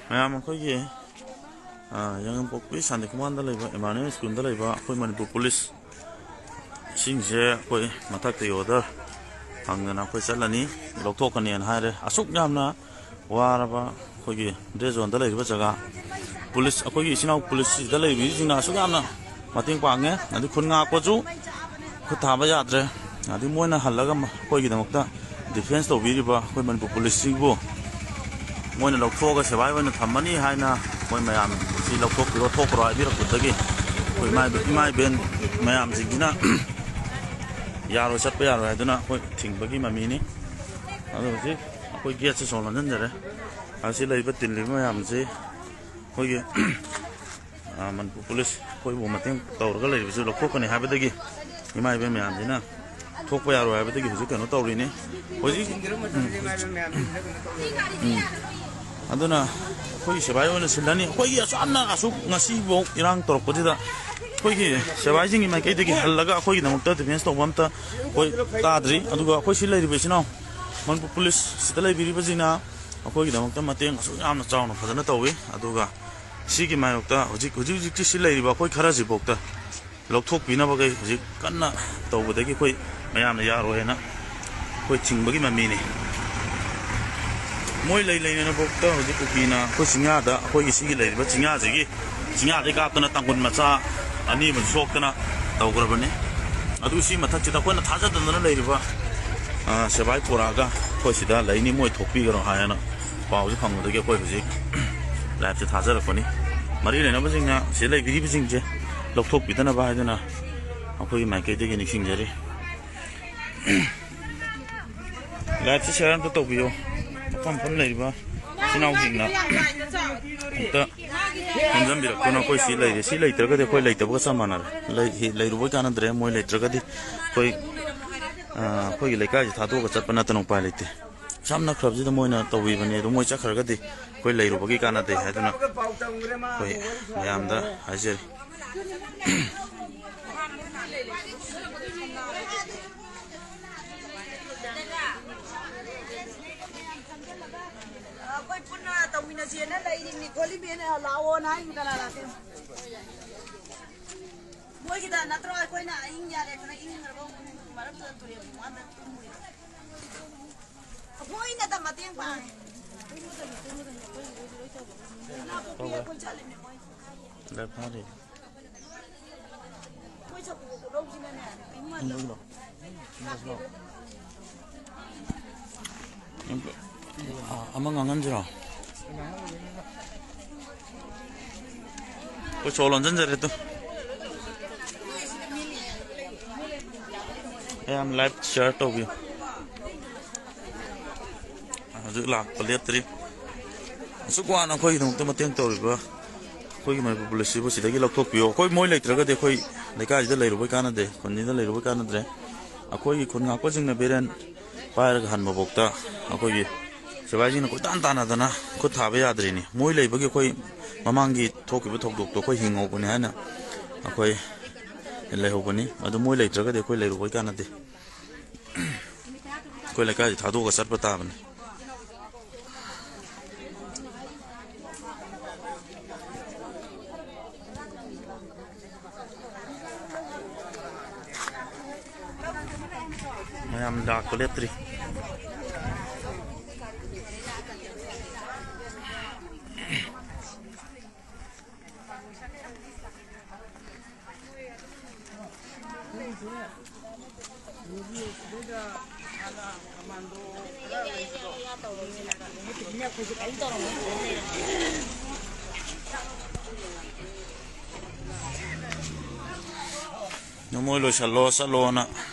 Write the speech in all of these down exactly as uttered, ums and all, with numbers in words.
ꯃꯌꯥꯝ ꯑꯩꯈꯣꯏꯒꯤ, ꯑ, ꯌꯥꯏꯉꯪꯄꯣꯛꯄꯤ ꯁꯥꯟꯇꯤꯀꯨꯃꯥꯟꯗ ꯂꯩꯕ ꯏꯃꯥꯅꯨꯑꯦꯜ ꯁ꯭ꯀꯨꯜꯗ ꯂꯩꯕ ꯑꯩꯈꯣꯏ ꯃꯅꯤꯄꯨꯔ ꯄꯨꯂꯤꯁꯁꯤꯡꯁꯦ ꯑꯩꯈꯣꯏ ꯃꯊꯛꯇꯒꯤ ꯑꯣꯔꯗꯔ ꯐꯪꯗꯅ ꯑꯩꯈꯣꯏ ꯆꯠꯂꯅꯤ, ꯂꯧꯊꯣꯛꯀꯅꯤꯅ ꯍꯥꯏꯔꯦ꯫ ꯑꯁꯨꯛ ꯌꯥꯝꯅ ꯋꯥꯔꯕ ꯑꯩꯈꯣꯏꯒꯤ ꯔꯦꯗ ꯖꯣꯟꯗ ꯂꯩꯔꯤꯕ ꯖꯒꯥ, ꯄꯨꯂꯤꯁ, ꯑꯩꯈꯣꯏꯒꯤ ꯏꯆꯤꯟ ꯏꯅꯥꯎ ꯄꯨꯂꯤꯁꯁꯤꯗ ꯂꯩꯕꯤꯁꯤꯡꯅ ꯑꯁꯨꯛ ꯌꯥꯝꯅ ꯃꯇꯦꯡ ꯄꯥꯡꯉꯦ꯫ ꯑꯗꯨ ꯈꯨꯟ ꯉꯥꯛꯄꯁꯨ ꯈꯨꯠ ꯊꯥꯕ ꯌꯥꯗ꯭ꯔꯦ꯫ ꯑꯗꯨ ꯃꯣꯏꯅ ꯍꯜꯂꯒ ꯑꯩꯈꯣꯏꯒꯤꯗꯃꯛꯇ ꯗꯤꯐꯦꯟꯁ ꯇꯧꯕꯤꯔꯤꯕ ꯑꯩꯈꯣꯏ ꯃꯅꯤꯄꯨꯔ ꯄꯨꯂꯤꯁꯁꯤꯕꯨ ꯃꯣꯏꯅ ꯂꯧꯊꯣꯛꯑꯒ ꯁꯦꯕꯥꯏ ꯑꯣꯏꯅ ꯊꯝꯃꯅꯤ ꯍꯥꯏꯅ ꯑꯩꯈꯣꯏ ꯃꯌꯥꯝ ꯁꯤ ꯂꯧꯊꯣꯛꯄꯤꯔꯣ, ꯊꯣꯛꯈ꯭ꯔꯣ ꯍꯥꯏꯕꯤꯔꯛꯄꯗꯒꯤ ꯑꯩꯈꯣꯏ ꯏꯃꯥ ꯏꯕꯦꯟ ꯃꯌꯥꯝꯁꯤꯡꯁꯤꯅ ꯌꯥꯔꯣꯏ, ꯆꯠꯄ ꯌꯥꯔꯣꯏ ꯍꯥꯏꯗꯨꯅ ꯑꯩꯈꯣꯏ ꯊꯤꯡꯕꯒꯤ ꯃꯃꯤꯅꯤ꯫ ꯑꯗꯣ ꯍꯧꯖꯤꯛ ꯑꯩꯈꯣꯏ ꯒꯦꯠꯁꯦ ꯁꯣ ꯂꯣꯟꯁꯤꯟꯖꯔꯦ꯫ ꯑꯁꯤ ꯂꯩꯔꯤꯕ ꯇꯤꯜꯂꯤꯕ ꯃꯌꯥꯝꯁꯤ ꯑꯩꯈꯣꯏꯒꯤ, ꯑ, ꯃꯅꯤꯄꯨꯔ ꯄꯨꯂꯤꯁ ꯑꯩꯈꯣꯏꯕꯨ ꯃꯇꯦꯡ ꯇꯧꯔꯒ ꯂꯩꯔꯤꯕꯁꯨ ꯂꯧꯊꯣꯛꯀꯅꯤ ꯍꯥꯏꯕꯗꯒꯤ ꯏꯃꯥ ꯏꯕꯦꯟ ꯃꯌꯥꯝꯁꯤꯅ ꯊꯣꯛꯄ ꯌꯥꯔꯣꯏ ꯍꯥꯏꯕꯗꯒꯤ ꯍꯧꯖꯤꯛ ꯀꯩꯅꯣ ꯇꯧꯔꯤꯅꯤ꯫ ꯍꯧꯖꯤꯛ, ꯎꯝ, ꯎꯝ꯫ ꯑꯗꯨꯅ ꯑꯩꯈꯣꯏꯒꯤ ꯁꯦꯕꯥꯏ ꯑꯣꯏꯅ ꯁꯤꯜꯂꯅꯤ꯫ ꯑꯩꯈꯣꯏꯒꯤ ꯑꯁꯨꯛ ꯌꯥꯝꯅ ꯑꯁꯨꯛ ꯉꯁꯤꯐꯥꯎ ꯏꯔꯥꯡ ꯇꯧꯔꯛꯄꯁꯤꯗ ꯑꯩꯈꯣꯏꯒꯤ ꯁꯦꯕꯥꯏꯁꯤꯡꯒꯤ ꯃꯥꯏꯀꯩꯗꯒꯤ ꯍꯜꯂꯒ ꯑꯩꯈꯣꯏꯒꯤꯗꯃꯛꯇ ꯗꯤꯐꯦꯟꯁ ꯇꯧꯕ ꯑꯝꯇ ꯑꯩꯈꯣꯏ ꯇꯥꯗ꯭ꯔꯤ꯫ ꯑꯗꯨꯒ ꯑꯩꯈꯣꯏ ꯁꯤ ꯂꯩꯔꯤꯕ ꯏꯆꯤꯟ ꯏꯅꯥꯎ ꯃꯅꯤꯄꯨꯔ ꯄꯨꯂꯤꯁ ꯁꯤꯗ ꯂꯩꯕꯤꯔꯤꯕꯁꯤꯡꯅ ꯑꯩꯈꯣꯏꯒꯤꯗꯃꯛꯇ ꯃꯇꯦꯡ ꯑꯁꯨꯛ ꯌꯥꯝꯅ ꯆꯥꯎꯅ ꯐꯖꯅ ꯇꯧꯏ꯫ ꯑꯗꯨꯒ ꯁꯤꯒꯤ ꯃꯥꯌꯣꯛꯇ ꯍꯧꯖꯤꯛ, ꯍꯧꯖꯤꯛ ꯍꯧꯖꯤꯛꯇꯤ ꯁꯤ ꯂꯩꯔꯤꯕ ꯑꯩꯈꯣꯏ ꯈꯔꯁꯤꯐꯥꯎꯗ ꯂꯧꯊꯣꯛꯄꯤꯅꯕꯈꯩ ꯍꯧꯖꯤꯛ ꯀꯟꯅ ꯇꯧꯕꯗꯒꯤ ꯑꯩꯈꯣꯏ ꯃꯌꯥꯝꯅ ꯌꯥꯔꯣꯏ ꯍꯥꯏꯅ ꯑꯩꯈꯣꯏ ꯊꯤꯡꯕꯒꯤ ꯃꯃꯤꯅꯤ꯫ ꯃꯣꯏ ꯂꯩ ꯂꯩꯅꯅꯐꯥꯎꯗ ꯍꯧꯖꯤꯛ ꯀꯨꯀꯤꯅ ꯑꯩꯈꯣꯏ ꯆꯤꯡꯌꯥꯗ, ꯑꯩꯈꯣꯏꯒꯤ ꯁꯤꯒꯤ ꯂꯩꯔꯤꯕ ꯆꯤꯡꯌꯥꯁꯤꯒꯤ, ꯆꯤꯡꯌꯥꯗꯒꯤ ꯀꯥꯞꯇꯅ ꯇꯥꯡꯒꯨꯜ ꯃꯆꯥ ꯑꯅꯤ ꯑꯃꯁꯨ ꯁꯣꯛꯇꯅ ꯇꯧꯈ꯭ꯔꯕꯅꯤ꯫ ꯑꯗꯨ ꯁꯤ ꯃꯊꯛꯁꯤꯗ ꯑꯩꯈꯣꯏꯅ ꯊꯥꯖꯗꯗꯅ ꯂꯩꯔꯤꯕ, ꯑ, ꯁꯦꯕꯥꯏ ꯄꯨꯔꯛꯑꯒ ꯑꯩꯈꯣꯏ ꯁꯤꯗ ꯂꯩꯅꯤ, ꯃꯣꯏ ꯊꯣꯛꯄꯤꯈ꯭ꯔꯣ ꯍꯥꯏꯅ ꯄꯥꯎꯁꯦ ꯐꯪꯕꯗꯒꯤ ꯑꯩꯈꯣꯏ ꯍꯧꯖꯤꯛ ꯂꯥꯏꯐꯁꯦ ꯊꯥꯖꯔꯛꯄꯅꯤ꯫ ꯃꯔꯤ ꯂꯩꯅꯕꯁꯤꯡꯅ ꯁꯤꯗ ꯂꯩꯕꯤꯔꯤꯕꯁꯤꯡꯁꯦ ꯂꯧꯊꯣꯛꯄꯤꯗꯅꯕ ꯍꯥꯏꯗꯨꯅ ꯑꯩꯈꯣꯏꯒꯤ ꯃꯥꯏꯀꯩꯗꯒꯤ ꯅꯤꯡꯁꯤꯡꯖꯔꯤ꯫ ꯂꯥꯏꯐꯁꯦ ꯁꯤꯌꯥꯔ ꯑꯝꯇ ꯇꯧꯕꯤꯌꯣ꯫ ꯃꯐꯝ ꯃꯐꯝ ꯂꯩꯔꯤꯕ ꯏꯆꯤꯟ ꯏꯅꯥꯎꯁꯤꯡꯅ ꯑꯝꯇ ꯈꯣꯝꯖꯤꯟꯕꯤꯔꯛꯇꯨꯅ ꯑꯩꯈꯣꯏ ꯁꯤ ꯂꯩꯔꯦ꯫ ꯁꯤ ꯂꯩꯇ꯭ꯔꯒꯗꯤ ꯑꯩꯈꯣꯏ ꯂꯩꯇꯕꯒ ꯆꯞ ꯃꯥꯟꯅꯔꯦ꯫ ꯂꯩ-, ꯂꯩꯔꯨꯕꯩ ꯀꯥꯟꯅꯗ꯭ꯔꯦ꯫ ꯃꯣꯏ ꯂꯩꯇ꯭ꯔꯒꯗꯤ ꯑꯩꯈꯣꯏ, ꯑ, ꯑꯩꯈꯣꯏꯒꯤ ꯂꯩꯀꯥꯏꯁꯦ ꯊꯥꯗꯣꯛꯑꯒ ꯆꯠꯄ ꯅꯠꯇꯅ ꯎꯄꯥꯏ ꯂꯩꯇꯦ꯫ ꯁꯝꯅꯈ꯭ꯔꯕꯁꯤꯗ ꯃꯣꯏꯅ ꯇꯧꯕꯤꯕꯅꯦ꯫ ꯑꯗꯨ ꯃꯣꯏ ꯆꯠꯈ꯭ꯔꯒꯗꯤ ꯑꯩꯈꯣꯏ ꯂꯩꯔꯨꯕꯒꯤ ꯀꯥꯟꯅꯗꯦ ꯍꯥꯏꯗꯨꯅ ꯑꯩꯈꯣꯏ ꯃꯌꯥꯝꯗ ꯍꯥꯏꯖꯔꯤ꯫ ꯀꯨꯏꯅ ꯆꯦꯟꯅ ꯂꯩꯔꯤꯕꯅꯤ ꯈꯣꯠꯂꯤꯕꯅ ꯂꯥꯛꯑꯣꯅ ꯍꯥꯏꯕꯗꯅ ꯂꯥꯛꯇꯦ꯫ ꯃꯣꯏꯒꯤꯗ ꯅꯠꯇ꯭ꯔꯣ ꯑꯩꯈꯣꯏꯅ ꯑꯍꯤꯡ ꯌꯥꯔꯦꯗꯅ ꯏꯪꯈ꯭ꯔꯕ ꯃꯔꯛꯇꯨꯗ ꯇꯨꯔꯦꯜ ꯃꯄꯥꯟꯗ ꯇꯨꯝꯃꯨꯏꯗꯣ? ꯑꯩꯈꯣꯏꯅꯗ ꯃꯇꯦꯡ ꯄꯥꯡꯉꯦ꯫ ꯉꯥ ꯄꯣꯛꯄꯤ ꯑꯩꯈꯣꯏ ꯆꯠꯂꯤꯅꯦ ꯃꯣꯏ꯫ ꯂꯥꯏ ꯐꯥꯔꯤ꯫ ꯑꯃ ꯉꯥꯡꯍꯟꯁꯤꯔꯣ? ꯑꯩꯈꯣꯏ ꯁꯣ ꯂꯣꯟꯁꯤꯟꯖꯔꯦ ꯇꯨ꯫ ꯃꯌꯥꯝ ꯂꯥꯏꯚ ꯁꯤꯌꯥꯔ ꯇꯧꯕꯤꯌꯨ꯫ ꯍꯧꯖꯤꯛ ꯂꯥꯛꯄ ꯂꯦꯞꯇ꯭ꯔꯤ꯫ ꯑꯁꯨꯛ ꯋꯥꯅ ꯑꯩꯈꯣꯏꯒꯤꯗꯃꯛꯇ ꯃꯇꯦꯡ ꯇꯧꯔꯤꯕ ꯑꯩꯈꯣꯏꯒꯤ ꯃꯅꯤꯄꯨꯔ ꯄꯨꯂꯤꯁꯁꯤꯕꯨ ꯁꯤꯗꯒꯤ ꯂꯧꯊꯣꯛꯄꯤꯌꯣ꯫ ꯑꯩꯈꯣꯏ ꯃꯣꯏ ꯂꯩꯇ꯭ꯔꯒꯗꯤ ꯑꯩꯈꯣꯏ ꯂꯩꯀꯥꯏꯁꯤꯗ ꯂꯩꯔꯨꯕꯩ ꯀꯥꯟꯅꯗꯦ, ꯈꯨꯟꯁꯤꯗ ꯂꯩꯔꯨꯕꯩ ꯀꯥꯟꯅꯗ꯭ꯔꯦ꯫ ꯑꯩꯈꯣꯏꯒꯤ ꯈꯨꯟ ꯉꯥꯛꯄꯁꯤꯡꯅ ꯕꯦꯔꯦꯟ ꯄꯥꯏꯔꯒ ꯍꯟꯕꯐꯥꯎꯗ ꯑꯩꯈꯣꯏꯒꯤ ꯁꯤꯐꯥꯏꯁꯤꯡꯅ ꯀꯣꯏꯇꯥꯟ ꯇꯥꯟꯅꯗꯅ ꯈꯨꯠ ꯊꯥꯕ ꯌꯥꯗ꯭ꯔꯤꯅꯤ꯫ ꯃꯣꯏ ꯂꯩꯕꯒꯤ ꯑꯩꯈꯣꯏ ꯃꯃꯥꯡꯒꯤ ꯊꯣꯛꯈꯤꯕ ꯊꯧꯗꯣꯛꯇꯣ ꯑꯩꯈꯣꯏ ꯍꯤꯡꯍꯧꯕꯅꯤ ꯍꯥꯏꯅ ꯑꯩꯈꯣꯏ ꯂꯩꯍꯧꯕꯅꯤ꯫ ꯑꯗꯨ ꯃꯣꯏ ꯂꯩꯇ꯭ꯔꯒꯗꯤ ꯑꯩꯈꯣꯏ ꯂꯩꯔꯨꯕꯩ ꯀꯥꯟꯅꯗꯦ꯫ ꯑꯩꯈꯣꯏ ꯂꯩꯀꯥꯏꯁꯤ ꯊꯥꯗꯣꯛꯑꯒ ꯆꯠꯄ ꯇꯥꯕꯅꯤ꯫ ꯃꯌꯥꯝ ꯂꯥꯛꯄ ꯂꯦꯞꯇ꯭ꯔꯤ꯫ ꯅꯃꯣꯏ ꯂꯣꯏꯁꯜꯂꯣ, ꯆꯠꯂꯣꯅ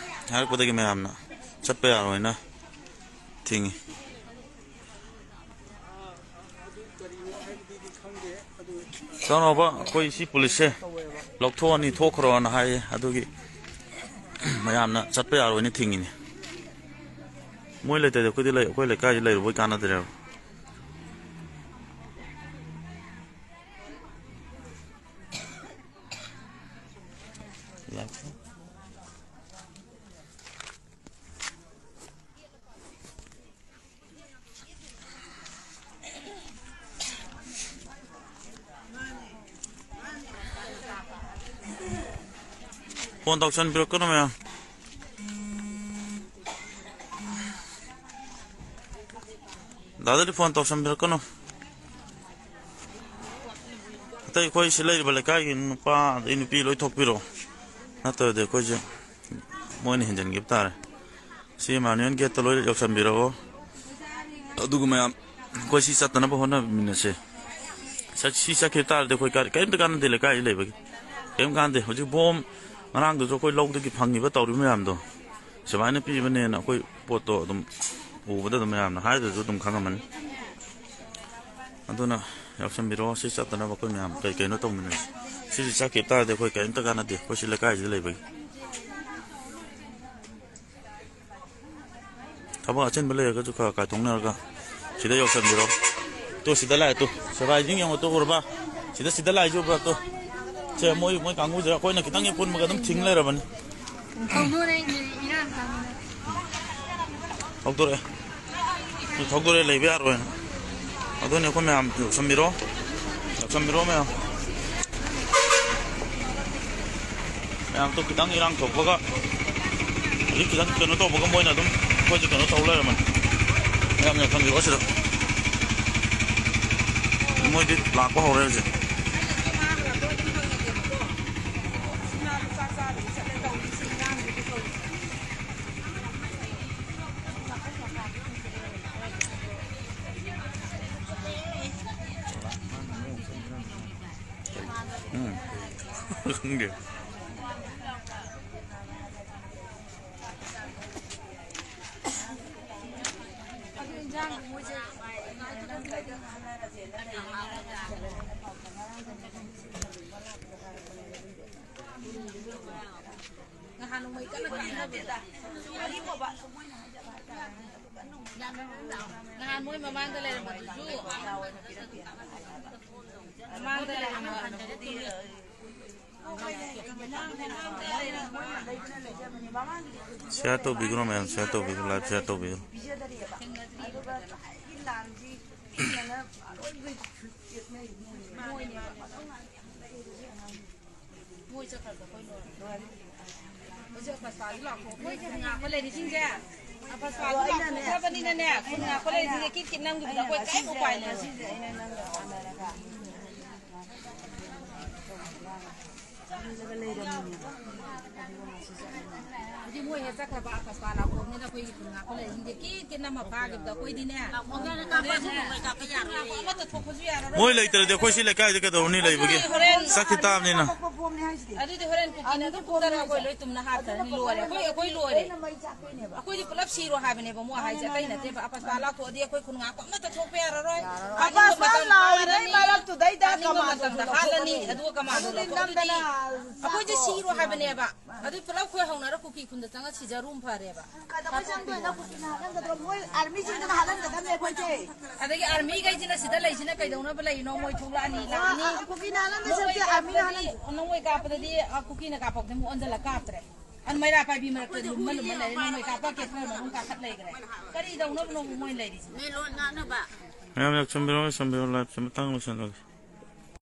ꯍꯥꯏꯔꯛꯄꯗꯒꯤ ꯃꯌꯥꯝꯅ ꯆꯠꯄ ꯌꯥꯔꯣꯏꯅ ꯊꯤꯡꯉꯤ꯫ ꯆꯥꯎꯅꯕ ꯑꯩꯈꯣꯏ ꯁꯤ ꯄꯨꯂꯤꯁꯁꯦ ꯂꯧꯊꯣꯛꯑꯅꯤ, ꯊꯣꯛꯈ꯭ꯔꯣꯅ ꯍꯥꯏꯌꯦ꯫ ꯑꯗꯨꯒꯤ ꯃꯌꯥꯝꯅ ꯆꯠꯄ ꯌꯥꯔꯣꯏꯅ ꯊꯤꯡꯉꯤꯅꯤ꯫ ꯃꯣꯏ ꯂꯩꯇ꯭ꯔꯗꯤ ꯑꯩꯈꯣꯏꯗꯤ ꯂꯩ-, ꯑꯩꯈꯣꯏ ꯂꯩꯀꯥꯏꯁꯤ ꯂꯩꯔꯨꯕꯩ ꯀꯥꯟꯅꯗ꯭ꯔꯦꯕ꯫ ꯐꯣꯟ ꯇꯧꯁꯟꯕꯤꯔꯛꯀꯅꯨ ꯃꯌꯥꯝ꯫ ꯗꯥꯗꯥꯗꯤ ꯐꯣꯟ ꯇꯧꯁꯟꯕꯤꯔꯛꯀꯅꯨ꯫ ꯑꯇꯩ ꯑꯩꯈꯣꯏ ꯁꯤ ꯂꯩꯔꯤꯕ ꯂꯩꯀꯥꯏꯒꯤ ꯅꯨꯄꯥ ꯑꯗꯩ ꯅꯨꯄꯤ ꯂꯣꯏ ꯊꯣꯛꯄꯤꯔꯛꯑꯣ, ꯅꯠꯇ꯭ꯔꯗꯤ ꯑꯩꯈꯣꯏꯁꯦ ꯃꯣꯏꯅ ꯍꯦꯟꯖꯟꯈꯤꯕ ꯇꯥꯔꯦ꯫ ꯁꯤ ꯏꯃꯥꯅꯨꯌꯦꯜ ꯒꯦꯠꯇ ꯂꯣꯏ ꯌꯧꯁꯟꯕꯤꯔꯛꯑꯣ꯫ ꯑꯗꯨꯒ ꯃꯌꯥꯝ ꯑꯩꯈꯣꯏ ꯁꯤ ꯆꯠꯇꯅꯕ ꯍꯣꯠꯅꯃꯤꯟꯅꯁꯦ꯫ ꯁꯠ-, ꯁꯤ ꯆꯠꯈꯤꯕ ꯇꯥꯔꯗꯤ ꯑꯩꯈꯣꯏ ꯀꯔꯤ-, ꯀꯔꯤꯝꯇ ꯀꯥꯟꯅꯗꯦ, ꯂꯩꯀꯥꯏꯁꯤ ꯂꯩꯕꯒꯤ ꯀꯔꯤꯝ ꯀꯥꯟꯅꯗꯦ꯫ ꯍꯧꯖꯤꯛ ꯕꯣꯝ ꯉꯔꯥꯡꯗꯨꯁꯨ ꯑꯩꯈꯣꯏ ꯂꯧꯗꯒꯤ ꯐꯪꯉꯤꯕ ꯇꯧꯔꯤꯕ ꯃꯌꯥꯝꯗꯣ ꯁꯨꯃꯥꯏꯅ ꯄꯤꯕꯅꯦꯅ ꯑꯩꯈꯣꯏ ꯄꯣꯠꯇꯣ ꯑꯗꯨꯝ ꯎꯕꯗ ꯑꯗꯨꯝ ꯃꯌꯥꯝꯅ ꯍꯥꯏꯗ꯭ꯔꯁꯨ ꯑꯗꯨꯝ ꯈꯪꯉꯝꯃꯅꯤ꯫ ꯑꯗꯨꯅ ꯌꯥꯎꯁꯟꯕꯤꯔꯛꯑꯣ, ꯁꯤ ꯆꯠꯇꯅꯕ ꯑꯩꯈꯣꯏ ꯃꯌꯥꯝ ꯀꯩ ꯀꯩꯅꯣ ꯇꯧꯃꯤꯟꯅꯁꯤ꯫ ꯁꯤꯁꯤ ꯆꯠꯈꯤꯕ ꯇꯥꯔꯗꯤ ꯑꯩꯈꯣꯏ ꯀꯔꯤꯝꯇ ꯀꯥꯟꯅꯗꯦ, ꯑꯩꯈꯣꯏ ꯁꯤ ꯂꯩꯀꯥꯏꯁꯤꯗ ꯂꯩꯕꯒꯤ꯫ ꯊꯕꯛ ꯑꯆꯤꯟꯕ ꯂꯩꯔꯒꯁꯨ ꯈꯔ ꯀꯥꯏꯊꯣꯛꯅꯔꯒ ꯁꯤꯗ ꯌꯧꯁꯟꯕꯤꯔꯣ꯫ ꯇꯨ, ꯁꯤꯗ ꯂꯥꯛꯑꯦ ꯇꯨ, ꯁꯦꯕꯥꯏꯁꯤꯡ ꯌꯦꯡꯉꯣ ꯇꯨ, ꯎꯔꯕ? ꯁꯤꯗ, ꯁꯤꯗ ꯂꯥꯛꯏꯁꯦ ꯎꯕ꯭ꯔꯥ ꯇꯨ? ꯁꯦ, ꯃꯣꯏ, ꯃꯣꯏ ꯀꯥꯡꯕꯨꯁꯦ ꯑꯩꯈꯣꯏꯅ ꯈꯤꯇꯪ ꯍꯦꯛ ꯄꯨꯟꯕꯒ ꯑꯗꯨꯝ ꯊꯤꯡ ꯂꯩꯔꯕꯅꯤ꯫ ꯍꯧꯗꯣꯔꯛꯑꯦ꯫ ꯁꯤ ꯊꯧꯗꯣꯔꯛꯑꯦ, ꯂꯩꯕ ꯌꯥꯔꯣꯏꯅ꯫ ꯑꯗꯨꯅꯤ ꯑꯩꯈꯣꯏ ꯃꯌꯥꯝ ꯌꯧꯁꯟꯕꯤꯔꯣ꯫ ꯌꯧꯁꯟꯕꯤꯔꯣ ꯃꯌꯥꯝ꯫ ꯃꯌꯥꯝꯗꯣ ꯈꯤꯇꯪ ꯏꯔꯥꯡ ꯊꯣꯛꯄꯒ, ꯍꯧꯖꯤꯛ ꯈꯤꯇꯪ ꯀꯩꯅꯣ ꯇꯧꯕꯒ ꯃꯣꯏꯅ ꯑꯗꯨꯝ ꯑꯩꯈꯣꯏꯁꯦ ꯀꯩꯅꯣ ꯇꯧ ꯂꯩꯔꯝꯃꯅꯤ꯫ ꯃꯌꯥꯝ ꯌꯧꯁꯟꯕꯤꯔꯣ ꯁꯤꯗ꯫ ꯃꯣꯏꯗꯤ ꯂꯥꯛꯄ ꯍꯧꯔꯦ ꯍꯧꯖꯤꯛ꯫ ꯎꯝ꯫ ꯈꯪꯗꯦ꯫ ꯅꯍꯥꯟ ꯅꯣꯡꯃꯩ ꯀꯟꯅ ꯀꯥꯞꯅꯕꯗ꯫ ꯅꯍꯥꯟ ꯃꯣꯏ ꯃꯃꯥꯡꯗ ꯂꯩꯔꯝꯕꯗꯨꯁꯨ꯫ ꯃꯃꯥꯡꯗ ꯂꯩꯔꯝꯕ꯫ Share ꯇꯧꯕꯤꯈ꯭ꯔꯣ ꯃꯌꯥꯝ, share ꯇꯧꯕꯤꯈ꯭ꯔꯣ, live share ꯇꯧꯕꯤꯈ꯭ꯔꯣ꯫ ꯃꯣꯏ ꯆꯠꯈ꯭ꯔꯒ ꯑꯩꯈꯣꯏ ꯂꯣꯏꯔꯦ꯫ ꯍꯧꯖꯤꯛ ꯑꯄꯁꯄꯥꯁꯨ ꯂꯥꯛꯊꯣꯛ-, ꯑꯩꯈꯣꯏ ꯈꯨꯟ ꯉꯥꯛꯄ ꯂꯩꯔꯤꯁꯤꯡꯁꯦ, ꯑꯄꯁꯄꯥꯁꯨ ꯂꯥꯛꯊꯣꯛꯈ꯭ꯔꯕꯅꯤꯅꯅꯦ, ꯈꯨꯟ ꯉꯥꯛꯄ ꯂꯩꯔꯤꯁꯤꯡꯁꯦ ꯀꯤꯠ ꯀꯤꯠ ꯅꯝꯈꯤꯕꯗ ꯑꯩꯈꯣꯏ ꯀꯔꯤꯝ ꯎꯄꯥꯏ ꯂꯩꯔꯣꯏ꯫ ꯍꯧꯖꯤꯛ ꯃꯣꯏ ꯍꯦꯛ ꯆꯠꯈ꯭ꯔꯕ ꯑꯄꯁꯄꯥ ꯂꯥꯛꯊꯣꯛꯑꯕꯅꯤꯅ ꯑꯩꯈꯣꯏꯒꯤ ꯈꯨꯟ ꯉꯥꯛꯄ ꯂꯩꯔꯤꯁꯤꯡꯁꯦ ꯀꯤꯠ ꯀꯤꯠ ꯅꯝꯃ ꯐꯥꯈꯤꯕꯗ ꯑꯩꯈꯣꯏꯗꯤꯅꯦ, ꯑꯃꯠꯇ ꯊꯣꯛꯄꯁꯨ ꯌꯥꯔꯔꯣꯏ꯫ ꯃꯣꯏ ꯂꯩꯇ꯭ꯔꯗꯤ ꯑꯩꯈꯣꯏ ꯁꯤ ꯂꯩꯀꯥꯏꯗ ꯀꯩꯗꯧꯅꯤ ꯂꯩꯕꯒꯤ? ꯍꯣꯔꯦꯟ ꯆꯠꯈꯤ ꯇꯥꯕꯅꯤꯅ꯫ ꯑꯗꯨꯗꯤ ꯍꯣꯔꯦꯟ ꯀꯨꯀꯤꯅ ꯑꯗꯨꯝ ꯐꯨꯗꯔꯒ ꯑꯩꯈꯣꯏ ꯂꯣꯏ ꯇꯨꯝꯅ ꯍꯥꯠꯈ꯭ꯔꯅꯤ꯫ ꯂꯣꯏꯔꯦ꯫ ꯑꯩꯈꯣꯏ, ꯑꯩꯈꯣꯏ ꯂꯣꯏꯔꯦ꯫ ꯑꯩꯈꯣꯏꯗꯤ ꯄꯨꯂꯞ ꯁꯤꯔꯣ ꯍꯥꯏꯕꯅꯦꯕ ꯃꯣꯏ ꯍꯥꯏꯁꯦ, ꯑꯇꯩ ꯅꯠꯇꯦꯕ꯫ ꯑꯄꯁꯄꯥ ꯂꯥꯛꯊꯣꯛꯑꯗꯤ ꯑꯩꯈꯣꯏ ꯈꯨꯟ ꯉꯥꯛꯄ ꯑꯃꯠꯇ ꯊꯣꯛꯄ ꯌꯥꯔꯔꯣꯏ꯫ ꯑꯄꯁꯄꯥ ꯃꯇꯝ ꯂꯥꯛꯑꯣꯏꯗꯩ ꯐꯥꯔꯅꯤ꯫ ꯃꯔꯛꯇꯨꯗꯩꯗ ꯇꯥꯅꯤꯡꯕ ꯀꯃꯥꯟꯗꯣꯁꯨ ꯃꯇꯝꯗ ꯍꯥꯠꯂꯅꯤ꯫ ꯂꯧꯊꯣꯛꯀꯅꯤ꯫ ꯑꯗꯨꯒ ꯀꯃꯥꯟꯗꯣ ꯑꯗꯨꯗꯤ ꯂꯧꯊꯣꯛꯑꯗꯤ ꯅꯝꯗꯅ ꯑꯩꯈꯣꯏꯁꯦ ꯆꯥꯊꯣꯛ-, ꯁꯤꯔꯣ ꯍꯥꯏꯕꯅꯦꯕ꯫ ꯑꯗꯨ ꯄꯨꯂꯞ ꯑꯩꯈꯣꯏ ꯍꯧꯅꯔ ꯀꯨꯀꯤ ꯈꯨꯟꯗ ꯆꯪꯉ ꯁꯤꯖꯔꯨꯝ ꯐꯔꯦꯕ꯫ ꯀꯩꯗꯧꯕꯩ ꯆꯪꯗꯣꯏꯅꯣ? ꯀꯨꯀꯤꯅ ꯍꯥꯠꯂꯝꯒꯗ꯭ꯔꯣ? ꯃꯣꯏ ꯑꯥꯔꯃꯤꯁꯤꯡꯗꯨꯅ ꯍꯥꯠꯍꯟꯒꯗꯕꯅꯦ ꯑꯩꯈꯣꯏꯁꯦ꯫ ꯑꯗꯒꯤ ꯑꯥꯔꯃꯤꯈꯩꯁꯤꯅ ꯁꯤꯗ ꯂꯩꯁꯤꯅ ꯀꯩꯗꯧꯅꯕ ꯂꯩꯔꯤꯅꯣ? ꯃꯣꯏ ꯊꯣꯛꯂꯛꯑꯅꯤ, ꯂꯥꯛꯑꯅꯤ꯫ ꯑ, ꯀꯨꯀꯤꯅ ꯍꯥꯠꯍꯟꯗꯣꯏ ꯅꯣꯡꯃꯩ ꯁꯔꯨꯛꯇꯤ ꯑꯥꯔꯃꯤꯅ ꯀꯥꯞꯄꯗꯗꯤ, ꯍꯥꯠꯍꯟ- ꯅꯣꯡꯃꯩ ꯀꯥꯞꯄꯗꯗꯤ, ꯑ, ꯀꯨꯀꯤꯅ ꯀꯥꯞꯄꯛꯇꯦ, ꯑꯃꯨꯛ ꯑꯣꯟꯁꯤꯜꯂ ꯀꯥꯞꯇ꯭ꯔꯦ꯫ ꯑꯗꯨ ꯃꯩꯔꯥ ꯄꯥꯏꯕꯤ ꯃꯔꯛꯇ ꯂꯨꯝꯃ ꯂꯨꯝꯃ ꯂꯩꯔꯦ, ꯅꯣꯡꯃꯩ ꯀꯥꯞꯄꯛꯀꯦ ꯈꯔ ꯃꯅꯨꯡ ꯀꯥꯈꯠ ꯂꯩꯈ꯭ꯔꯦ꯫ ꯀꯔꯤ ꯇꯧꯅꯕꯅꯣ ꯃꯣꯏ ꯂꯩꯔꯤꯁꯦ? ꯃꯦꯂꯣꯟ ꯉꯥꯛꯅꯕ꯫ ꯃꯌꯥꯝ ꯌꯥꯎꯁꯟꯕꯤꯔꯣ, ꯌꯥꯎꯁꯟꯕꯤꯔꯣ, live ꯁꯦ ꯃꯇꯥꯡ ꯂꯣꯏꯁꯤꯜꯂꯒꯦ꯫